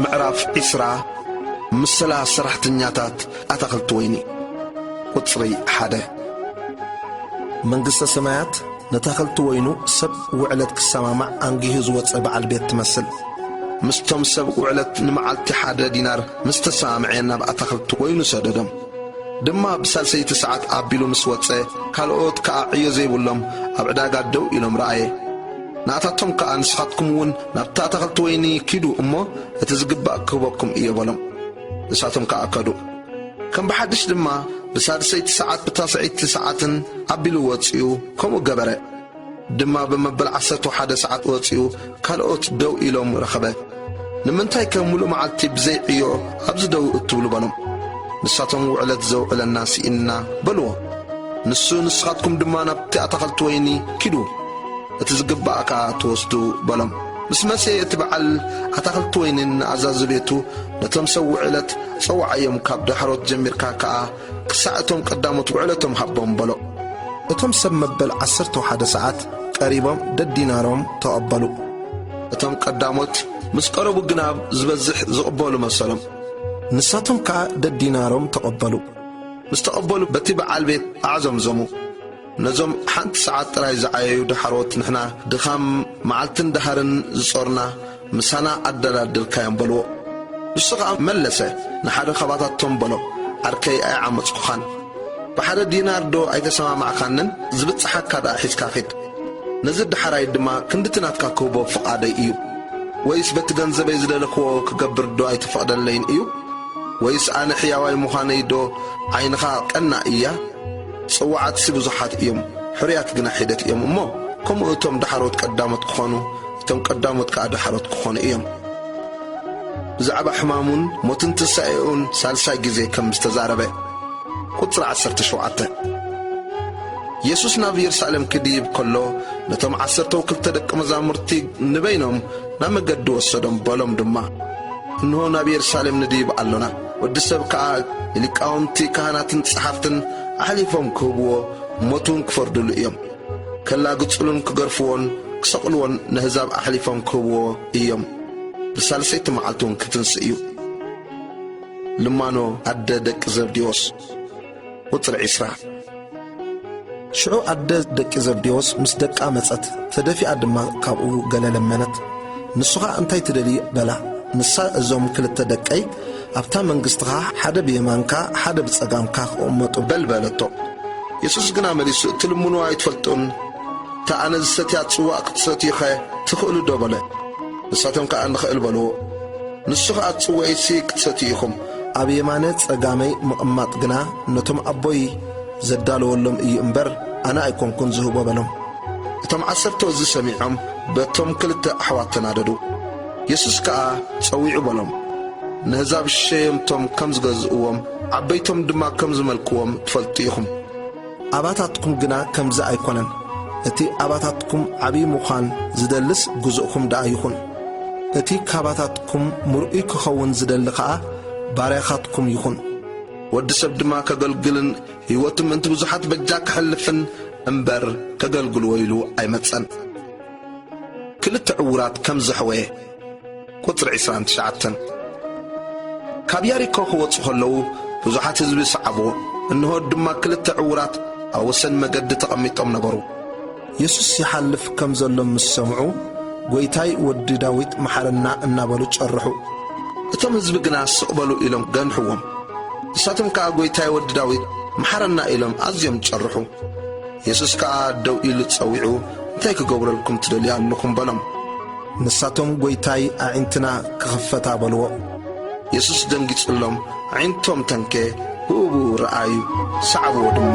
ምዕራፍ ዕስራ። ምስላ ሰራሕተኛታት ኣታኽልቲ ወይኒ። ቁጽሪ ሓደ። መንግስተ ሰማያት ነታኽልቲ ወይኑ ሰብ ውዕለት ክሰማማዕ ኣንጊሁ ዝወጸ በዓል ቤት ትመስል። ምስቶም ሰብ ውዕለት ንመዓልቲ ሓደ ዲናር ምስ ተሰማምዐ ናብ ኣታኽልቲ ወይኑ ሰደዶም። ድማ ብሳልሰይቲ ሰዓት ኣቢሉ ምስ ወጸ፣ ካልኦት ከኣ ዕዮ ዘይብሎም ኣብ ዕዳጋ ደው ኢሎም ረኣየ። ንኣታቶም ከኣ ንስኻትኩም እውን ናብቲ ኣታኽልቲ ወይኒ ኪዱ እሞ እቲ ዝግባእ ክህበኩም እየ በሎም። ንሳቶም ከኣ ከዱ። ከም ብሓድሽ ድማ ብሳድሰይቲ ሰዓት ብታስዐይቲ ሰዓትን ኣቢሉ ወጺኡ ከምኡ ገበረ። ድማ ብመበል ዓሰርተ ሓደ ሰዓት ወጺኡ ካልኦት ደው ኢሎም ረኸበ። ንምንታይ ከ ምሉእ መዓልቲ ብዘይ ዕዮ ኣብዚ ደው እትብሉ በሎም። ንሳቶም ውዕለት ዘውዕለና ስኢንና በልዎ። ንሱ ንስኻትኩም ድማ ናብቲ ኣታኽልቲ ወይኒ ኪዱ እቲ ዝግባእ ከኣ ትወስዱ በሎም። ምስ መሰየ እቲ በዓል ኣታኽልቲ ወይንን ንኣዛዚ ቤቱ ነቶም ሰብ ውዕለት ጸውዓዮም ካብ ዳሕሮት ጀሚርካ ከኣ ክሳዕ እቶም ቀዳሞት ውዕለቶም ሃቦም በሎ። እቶም ሰብ መበል ዓሰርተ ሓደ ሰዓት ቀሪቦም ደዲናሮም ተቐበሉ። እቶም ቀዳሞት ምስ ቀረቡ ግና ዝበዝሕ ዝቕበሉ መሰሎም። ንሳቶም ከኣ ደዲናሮም ተቐበሉ። ምስ ተቐበሉ በቲ በዓል ቤት ኣዕዘምዘሙ። ነዞም ሓንቲ ሰዓት ጥራይ ዝዓየዩ ዳሕሮት ንሕና ድኻም መዓልትን ደሃርን ዝጾርና ምሳና ኣደላድልካዮም በልዎ። ንሱ ኸኣ መለሰ፣ ንሓደ ኻባታቶም በሎ፣ ዓርከይ ኣይዓመጽኩኻን። ብሓደ ዲናር ዶ ኣይተሰማማዕካንን? ዝብጽሓካ ደኣ ሒዝካ ኺድ። ነዚ ደሓራይ ድማ ክንድቲ ናትካ ክህቦ ፍቓደይ እዩ። ወይስ በቲ ገንዘበይ ዝደለኽዎ ክገብር ዶ ኣይተፈቕደለይን እዩ? ወይስ ኣነ ሕያዋይ ምዃነይ ዶ ዓይንኻ ቀናእ እያ? ጽዋዓትሲ ብዙሓት እዮም፣ ሕሩያት ግና ሒደት እዮም እሞ፣ ከምኡ እቶም ደሓሮት ቀዳሞት ክኾኑ፣ እቶም ቀዳሞት ከኣ ደሓሮት ክኾኑ እዮም። ብዛዕባ ሕማሙን ሞትን ትንሳኤኡን ሳልሳይ ግዜ ከም ዝተዛረበ። ቁጽሪ ዓሰርተ ሸውዓተ። የሱስ ናብ የሩሳሌም ክድይብ ከሎ፣ ነቶም ዓሰርተው ክልተ ደቀ መዛሙርቲ ንበይኖም ናብ መገዲ ወሰዶም፣ በሎም ድማ፣ እንሆ ናብ የሩሳሌም ንድይብ ኣሎና፣ ወዲ ሰብ ከኣ ንሊቃውንቲ ካህናትን ጸሓፍትን ኣሕሊፎም ክህብዎ፣ ሞት እውን ክፈርዱሉ እዮም። ከላግጹሉን ክገርፍዎን ክሰቕልዎን ነህዛብ ኣሕሊፎም ክህብዎ እዮም። ብሳልሰይቲ መዓልቲ እውን ክትንስእ እዩ። ልማኖ ኣደ ደቂ ዘብዴዎስ። ቁጽሪ ዕስራ። ሽዑ ኣደ ደቂ ዘብዴዎስ ምስ ደቃ መጸት፣ ተደፊኣ ድማ ካብኡ ገለ ለመነት። ንሱ ኸኣ እንታይ ትደልዪ? በላ። ንሳ፣ እዞም ክልተ ደቀይ ኣብታ መንግስትኻ ሓደ ብየማንካ ሓደ ብጸጋምካ ክቕመጡ በል በለቶ። የሱስ ግና መሊሱ፣ እትልምንዎ ኣይትፈልጡን፣ እታ ኣነ ዝሰትያ ጽዋእ ክትሰትዩኸ ትኽእሉ ዶ? በለ። ንሳቶም ከኣ ንኽእል በልዎ። ንሱ ኸኣ ጽዋእይሲ ክትሰትዩ ኢኹም፣ ኣብ የማነ ጸጋመይ ምቕማጥ ግና ነቶም ኣቦይ ዘዳለወሎም እዩ እምበር፣ ኣነ ኣይኮንኩን ዝህቦ በሎም። እቶም ዓሰርተ እዚ ሰሚዖም በቶም ክልተ ኣሕዋት ተናደዱ። የሱስ ከኣ ጸዊዑ በሎም፣ ነህዛብ ሸየምቶም ከም ዝገዝእዎም፣ ዓበይቶም ድማ ከም ዝመልክዎም ትፈልጡ ኢኹም። ኣባታትኩም ግና ከምዚ ኣይኮነን። እቲ ኣባታትኩም ዓብዪ ምዃን ዝደልስ ግዙእኩም ደኣ ይኹን። እቲ ካባታትኩም ምርኡይ ክኸውን ዝደሊ ኸኣ ባርያኻትኩም ይኹን። ወዲ ሰብ ድማ ከገልግልን ህይወቱ ምእንቲ ብዙሓት በጃ ከሕልፍን እምበር ከገልግልዎ ኢሉ ኣይመጸን። ክልተ ዕዉራት ከም ዘሕወየ። ቁጽሪ ዕስራን ትሽዓተን። ካብ ያሪኮ ክወጹ ከለዉ ብዙሓት ህዝቢ ሰዓብዎ። እንሆ ድማ ክልተ ዕዉራት ኣብ ወሰን መገዲ ተቐሚጦም ነበሩ። የሱስ ይሓልፍ ከም ዘሎ ምስ ሰምዑ፣ "ጐይታይ፣ ወዲ ዳዊት፣ መሓረና" እናበሉ ጨርሑ። እቶም ህዝቢ ግና ስቕ በሉ ኢሎም ገንሕዎም። ንሳቶም ከኣ፣ "ጐይታይ፣ ወዲ ዳዊት፣ መሓረና" ኢሎም ኣዝዮም ጨርሑ። የሱስ ከኣ ደው ኢሉ ጸዊዑ፣ "እንታይ ክገብረልኩም ትደልዩ ኣለኹም?" በሎም። ንሳቶም፣ "ጐይታይ፣ ኣዒንትና ክኽፈታ" በልዎ። የሱስ ደንጊጹሎም፣ ኣዒንቶም ተንከ፣ ብኡ ብኡ ረኣዩ፣ ሰዓብዎ ድማ።